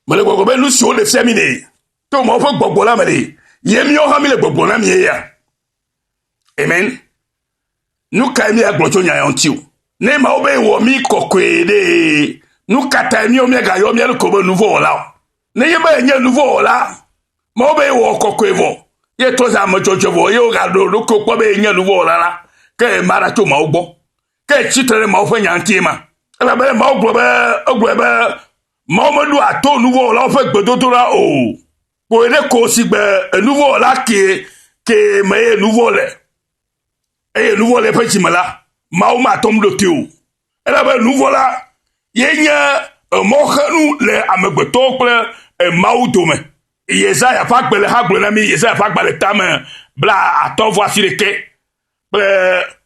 Mele gbɔgblɔ be nu si woɖe fia mi ɖe to Mawu ƒe gbɔgbɔ la me ɖe, ye míawo hã míle gbɔgblɔ na mi eya. Amen. Nu kae míagblɔ tso nya ya ŋuti o? Ne Mawu be wɔ mí kɔkɔe ɖe, nu ka tae míawo míagayɔ mía ɖokui be nuvɔ̃wɔla o? Nenye be ènye nuvɔ̃wɔla, Mawu be yewɔ kɔkɔe vɔ, ye trɔ zu ame dzɔdzɔe vɔ ye wogaɖo ɖokuiwo kpɔ be yenye nuvɔ̃wɔla la, ke ema ɖa tso Mawu gbɔ. Ke etsi tre ɖe Mawu ƒe nya ŋuti ema. Elabe Mawu gblɔ be, egblɔe be Mawu meɖoa to nuvɔ̃wɔlawo ƒe gbedodoɖa o. Kpoe ɖe ko sigbe enuvɔ̃wɔla ke ke me ye nuvɔ̃ le eye nuvɔ̃ le eƒe dzime la, Mawu mate ŋu ɖo toe o. Elabe nuvɔ̃ la ye nye emɔxenu le amegbetɔwo kple Mawu dome. Yesaya ƒe agbalẽ hã gblɔe na mí, Yesaya ƒe agbalẽ tame bla atɔ̃ vɔ asiɖekɛ kple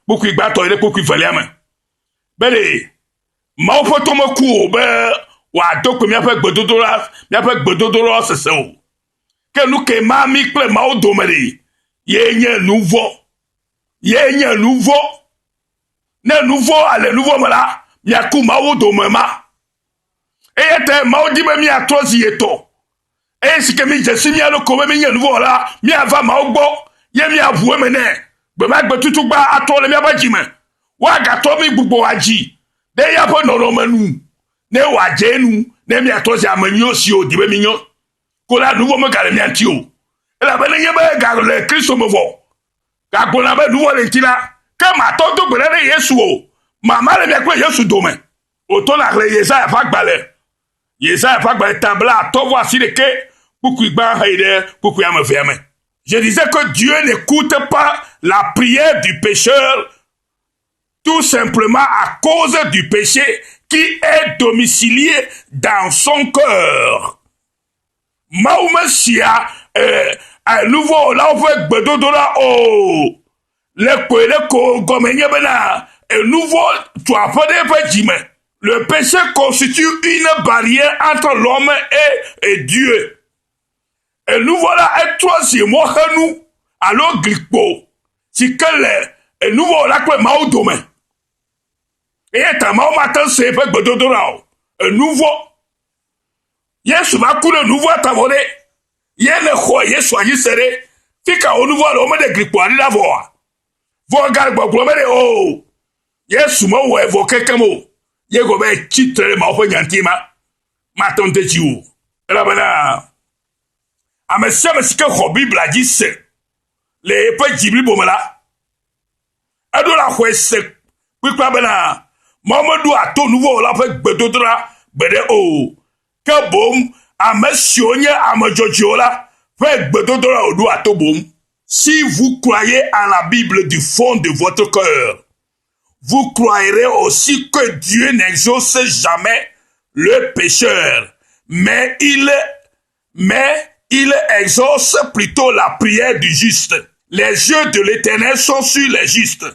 kpukpui gbãtɔ yi ɖe kpukpui velia me be ɖe Mawu ƒe to meku o be wòado kpe míaƒe gbedodoɖa míaƒe gbedodoɖa sese o. Ke nu ke ma mí kple Mawu dome ɖe ye nye nu vɔ̃. Ye nye nu vɔ̃. Ne nu vɔ̃ le nu vɔ̃ me la, miaku Mawu dome ma. Eya ta Mawu di be míatrɔ zi etɔ̃. Eye si ke mídze si mía ɖokui be míenye nuvɔ̃wɔla, míava Mawu gbɔ ye míaʋu eme nɛ. Gbe ma gbe tutugba atrɔ le míaƒe dzi me. Woagatrɔ mí gbugbɔ adzi ɖe eya ƒe nɔnɔme nu ne wòadze enu ne míatrɔ zi ame nyuiwo siwo wòdi be mínye. Ko la, nuvɔ̃ megale mía ŋuti o. Elabe nenye be gale Kristo me vɔ, gagblɔna be nuvɔ̃ le ŋuti la, ke màtɔ do gbe ɖa ɖe Yesu o. Mama le mia kple Yesu dome. Wòtɔ nàxlẽ Yesaya ƒe agbalẽ. Yesaya ƒe agbalẽ ta blaatɔ̃ vɔ asiɖekɛ kpukpui gbã heyi ɖe kpukpui ame evea me. Je disais que Dieu n'écoute pas la prière du pécheur tout simplement à cause du péché qui est domicilié dans son cœur. Mawu mesia eh, eh, nuvɔ̃wɔlawo ƒe gbedodoɖa o. Le kpoe ɖe ko gɔme nye bena enuvɔ̃ tu aƒe ɖe eƒe dzi me. Le péché constitue une barrière entre l'homme et, et Dieu. Enuvɔ̃ la etrɔ zi mɔxenu alo glikpo si ke le enuvɔ̃wɔla kple Mawu dome. Eya ta Mawu mate ŋu se eƒe gbedodoɖa o. Enuvɔ̃. Yesu va ku ɖe nuvɔ̃a ta vɔ ɖe. Ye ne xɔ Yesu anyi se ɖe, fika wo nuvɔ̃a le womeɖe glikpo aɖi ɖa vɔa? Vɔ gale gbɔgblɔ be ɖe o. Yesu mewɔe vɔ kekem o. Ye gɔ be tsi tre ɖe Mawu ƒe nya ŋuti ma. Mate ŋu de dzi o. Elabena ame sia ame si ke xɔ Biblia dzi se le eƒe dzi blibo me la, eɖo la xɔe se kplikpaa bena Mawu meɖoa to nuvɔ̃wɔla ƒe gbedodoɖa gbeɖe o, ke boŋ ame siwo nye ame dzɔdzɔewo la ƒe gbedodoɖa wòɖoa to boŋ. Si vous croyez à la Bible du fond de votre cœur, vous croirez aussi que Dieu n'exauce jamais le pécheur, mais il, mais il exauce plutôt la prière du juste. Les yeux de l'Éternel sont sur les justes,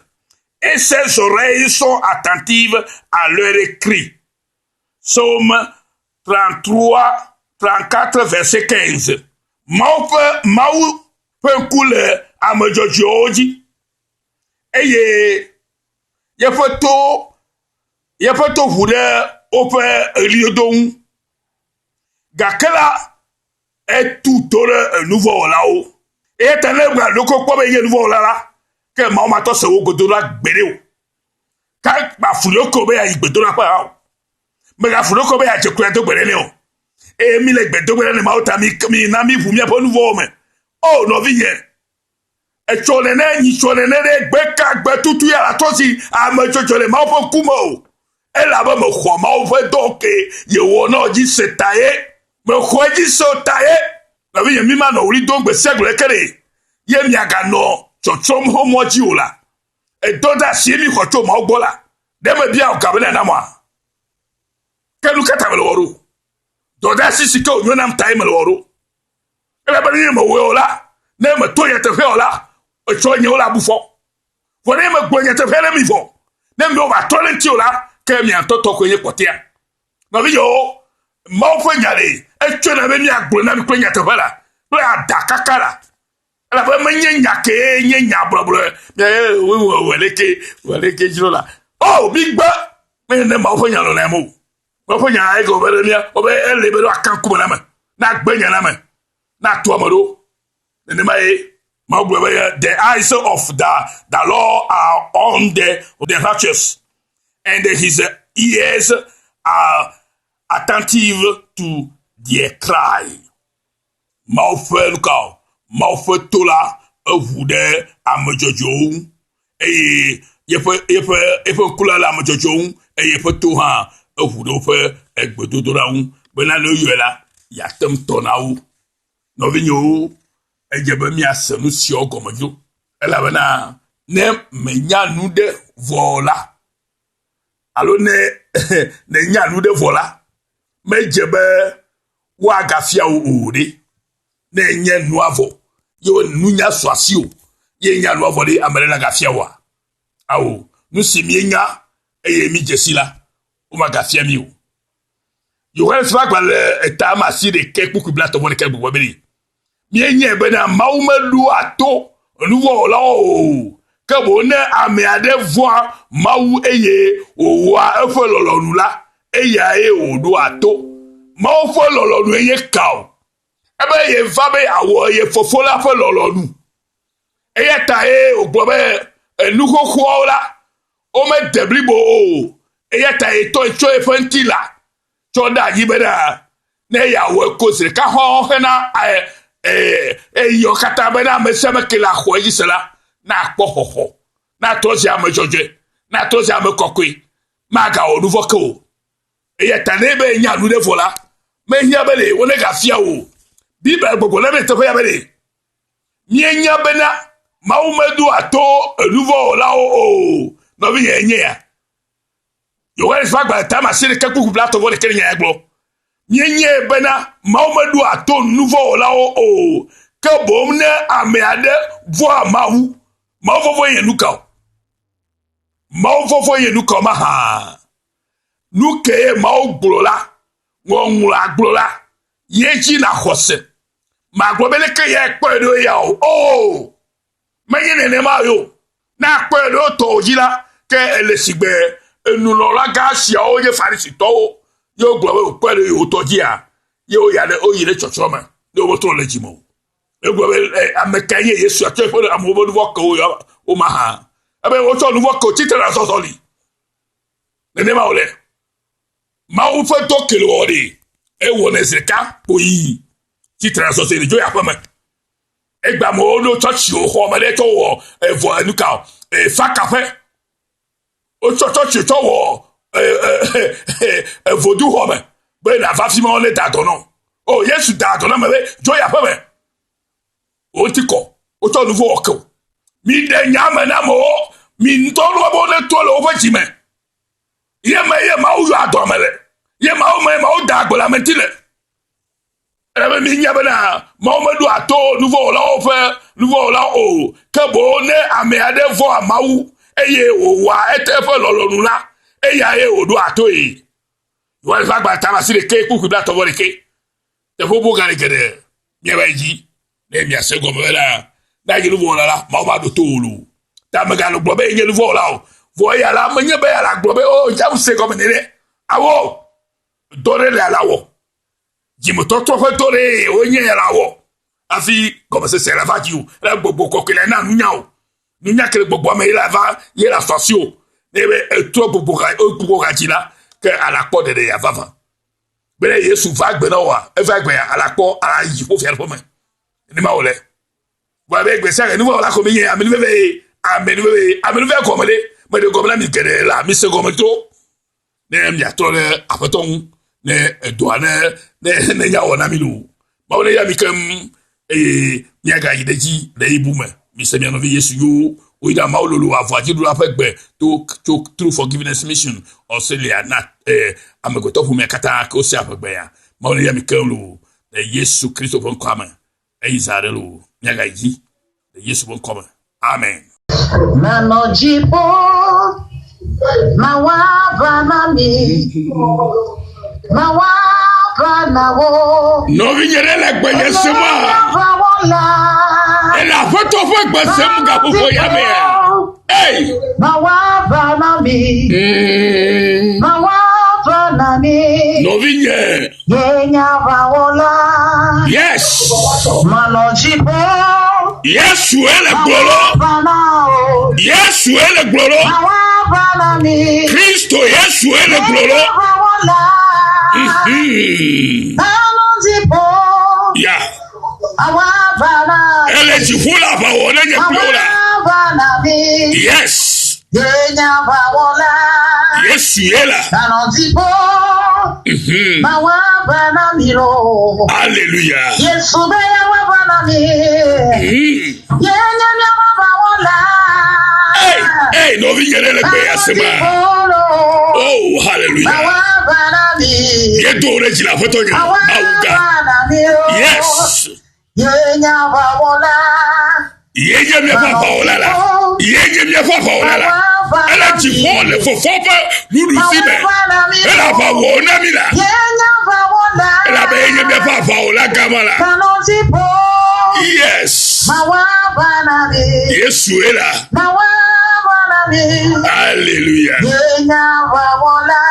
et ses oreilles sont attentives à leurs cris. Psaume 33, 34, verset 15. Mawu ƒe Mawu ƒe ŋku le ame dzɔdzɔewo dzi eye yeƒe to yeƒe to ʋu ɖe woƒe ɣlidodo ŋu. Gake la, etu to ɖe enuvɔ̃wɔlawo. Eya ta ne egblɔ ɖokui kpɔ be yenye nuvɔ̃wɔla la, ke Mawu matɔ se wò gbedodoɖa gbeɖe o. Ke mafu ɖokui be yeayi gbedoɖaƒe hã o. Megafu ɖokui be yeadze klo ado gbe ɖe nɛ o. Eye mi le gbe do gbe ɖe ne Mawu ta mi mi na mi ʋu miaƒe nuvɔ̃wo me. O nɔvinye, etsɔ nene nyitsɔ nene ɖe gbe ka gbe tutu ya la trɔ si ame dzɔdzɔ le Mawu ƒe ŋkume o. Elabe mexɔ Mawu ƒe dɔ ke yewɔ na dzi se ta ye. Mexɔ edzi se o ta ye. Nɔvinye, mi manɔ ɣli dom gbe sia gbe leke ɖe ye miaganɔ tsɔtsrɔ̃m ho mɔ dzi o la. Edɔ de asi mi xɔ tso Mawu gbɔ la, ɖe mebia wò ga be nànam oa? Ke nu ka ta mele wɔ ɖo? Dɔdeasi si ke wònyo nam tae mele wɔ ɖo. Elabe ne mewɔe o la, ne meto nyateƒea o la, etsɔ nyewo la bu fɔ. Vɔ ne megblɔ nyateƒea ne mi vɔ, ne miwo va trɔ ɖe ŋuti o la, ke mia ŋutɔ tɔ koe nye kpɔtɛa. Nɔvinyewo, Mawu ƒe nya ɖe etsɔe na be míagblɔe na mi kple nyateƒe la, kple adakaka la. Elabe menye nya kee nye nya blɔblɔe wɔ leke wɔ leke dzro la. O, migbe menye ne Mawu ƒe nya lɔlɔ̃e mo. Woƒe nya ye gɔme be mía wobe ele be woaka ŋkume na ame, na gbe nya na ame, na tu ame ɖo. Nenema ye Mawu gblɔ be the eyes of the the Lord are on the the righteous and his ears are attentive to their cry. Mawu ƒe nu ka o? Mawu ƒe to la eʋu ɖe ame dzɔdzɔewo ŋu eye yeƒe yeƒe eƒe ŋku la le ame dzɔdzɔewo ŋu eye eƒe to hã eʋu ɖe woƒe egbedodoɖa ŋu bena ne woyɔe la, yeate ŋu tɔ na wo. Nɔvinyewo, edze be míase nu siawo gɔme dzro elabena ne mènya nu ɖe vɔ la alo ne nènya nu ɖe vɔ la, medze be woagafia wò o ɖe. Ne enye nua vɔ ye nunya su asiwò ye nya nua vɔ ɖe, ame ɖe nagafia wòa? Ao, nu si míenya eye mídze si la, womagafia mí o. Yohanes ƒe agbalẽ eta ame asiɖekɛ kpukpui blatɔ̃ vɔ ɖeka gblɔ be, Míenyae bena Mawu meɖoa to nuvɔ̃wɔlawo o, ke boŋ ne ame aɖe vɔ̃a Mawu eye wòwɔa eƒe lɔlɔ̃nu la, eyae wòɖoa to. Mawu ƒe lɔlɔ̃nue nye ka o? Ebe yeva be yeawɔ ye Fofo la ƒe lɔlɔ̃nu. Eya tae wògblɔ be enu xoxoawo la, womede blibo o. Eya ta yetɔe tsɔ eƒe ŋutilã tsɔ ɖe anyi bena ne yeawɔe ko zi ɖeka xɔŋ hena eyiwo katã bena ame sia ame ke le axɔ edzi se la nakpɔ xɔxɔ, natrɔ zi ame dzɔdzɔe, natrɔ zi ame kɔkɔe, magawɔ nu vɔ̃ ke o. Eya ta ne be enya nu ɖe vɔ la, mehiã be ɖe wonegafia wò o. Biblia gbɔgblɔ na mí le teƒe ya be ɖe míenya bena Mawu medoa to enuvɔ̃wɔlawo o. Nɔvinye enye ya. Yohanes ƒe agbalẽ tame asiɖekɛ kpukpui blaetɔ̃ vɔ ɖekɛ nya ya gblɔ. Míenyae bena Mawu meɖoa to nuvɔ̃wɔlawo o, ke boŋ ne ame aɖe vɔ̃a Mawu. Mawu vɔvɔ̃ nye nu ka o? Mawu vɔvɔ̃ nye nu ka o mahã? Nu kee Mawu gblɔ la, Ŋɔŋlɔa gblɔ la, ye dzi nàxɔ se. Magblɔ be leke ya ekpɔe ɖo ya o. Oo! Menye nenema o. Ne akpɔe ɖe wo tɔwò dzi la, ke ele sigbe enunɔlagã siawo nye Farisitɔwo ye wogblɔ be wokpɔe ɖe yewo tɔ dzia, ye woya ɖe woyi ɖe tsɔtsrɔ̃ me ne wometrɔ le dzime o. Egblɔ be e, ame kae nye Yesu atsɔ eƒe amewo ƒe nuvɔ̃ ke wo ya wo mahã. Ebe wotsɔ nuvɔ̃ ke wo tsitre ɖe azɔzɔ li. Nenema wòle. Mawu ƒe dɔ ke le wɔwɔ ɖi. Ewɔnɛ zi ɖeka kpoyi tsitre ɖe azɔzɔ li dzo yi aƒeme. Egbe amewo ɖo tsɔtsiwo xɔ me ɖe tsɔ wɔ evɔ enu ka o efakaƒe. Wotsɔ tsɔtsi tsɔ wɔ evodu xɔ me be nàva fi ma wone da dɔ nɔ. O Yesu da dɔ na ame be dzo yi aƒe me. Woti kɔ wotsɔ nu vɔ wɔ ke o. Mi ɖe nya me na amewo mi ŋutɔ ɖo be wone trɔ le woƒe dzi me. Ye me ye Mawu yɔ adɔ ame le. Ye Mawu me Mawu da agbe le ame ŋuti le. Elabe míenya bena Mawu meɖoa to nuvɔ̃wɔlawo ƒe nuvɔ̃wɔlawo o, ke boŋ ne ame aɖe vɔ̃a Mawu eye wòwɔa eƒe lɔlɔ̃nu la, eyae wòɖoa toe. Yohanes ƒe agbalẽ tame asiɖekɛ kpukpui blaetɔ̃ vɔ ɖekɛ. Teƒe bubu gali geɖe míava yi dzi ne miase egɔme bena ne ènye nuvɔ̃wɔla la, Mawu maɖo to wò loo. Ta mèganɔ gblɔ be yenye nuvɔ̃wɔla o. Vɔ eya la, menye be ala gblɔ be o, dza se gɔme nene. Awo, dɔ ɖe le ala wɔ. Dzimetɔtrɔ ƒe dɔ ɖee wonye ya la wɔ hafi gɔmesese la va dzi o. Le gbɔgbɔ kɔkɔe la na nunya o. Nunya ke le gbɔgbɔa me ye la va ye la sɔ asi o. Ne be etrɔ gbɔgbɔ ga gbɔgbɔ ga dzi la, ke ala kpɔ ɖeɖe ya vavã. Be ne Yesu va gbe na woa, eva gbe ya ala kpɔ ala yi dziƒo fiaɖuƒe me. Nenema wòle. Vɔ be gbe sia gbe nuvɔ̃wɔla ko mi nye amenuveve amenuveve amenuveve gɔme ɖe meɖe gɔme na mi geɖe la mi se gɔme to. ne miatrɔ ɖe aƒetɔ ŋu ne edɔa ne ne ne nya wɔ na mi loo mawu ne ya mi keŋ eye miagayi ɖe edzi le yi bu me mise mia nɔvi yesu yo woyi ɖe mawu lolo avɔa dziɖula ƒe gbe to tso True Forgiveness Mission Australia na eh, amegbetɔ ƒomea katã ke wose aƒegbe ya mawu ne ya mi keŋ loo le yesu kristo ƒe ŋkɔa me eyi zã ɖe loo miagayi dzi le Yesu ƒe ŋkɔ me. Amen. Manɔ dziƒo, mawɔ aʋa na mi, mawɔ aʋa na wo. Nɔvinye ɖe le gbenye sem a? Aʋawɔla. Ele aƒetɔ ƒe gbe sem gaƒoƒo ya mea? Ei! Mawɔ aʋa na mi, mawɔ aʋa na mi. Nɔvinye. Ye nye aʋawɔla. Yes. Manɔ dziƒo. Yesu ele gblɔ lɔ. Aʋa na o. Yesu ele gblɔ lɔ. Mawɔ aʋa na mi. Kristo Yesu ele gblɔ lɔ. Ye nye aʋawɔla. Manɔ dziƒo. Ya. Mawɔ aʋa na mi. Ele dziƒo le aʋa wɔ ne nye kple wò la. Mawɔ aʋa na mi. Yes. Ye nye aʋawɔla. Yesu ye la. Manɔ dziƒo. Mawɔ aʋa na mi loo. Alléluia. Yesu be yeawɔ aʋa na mi. Ye nye míaƒe aʋawɔla. Hey, hey, nɔvinye ɖe le gbe ya Manɔ se ma. dziƒo loo. Oh, hallelujah. Mawɔ aʋa na mi. Yedo ɖe dzi le aƒetɔ nye Mawɔ Mawu gã. aʋa na mi o. Yes. Ye nye aʋawɔla. Ye nye míaƒe aʋawɔla la. Ye nye míaƒe aʋawɔla la. Ele dziƒo le fofo ƒe nuɖusi me. Ele aʋa wɔm na mí la. Ye nye aʋawɔla. Elabe ye nye míaƒe aʋawɔla gama la. Manɔ dziƒo. Yes. Mawɔ aʋa na mi. Yesu ye la. Mawɔ aʋa na mi. Alléluia. Ye nye aʋawɔla.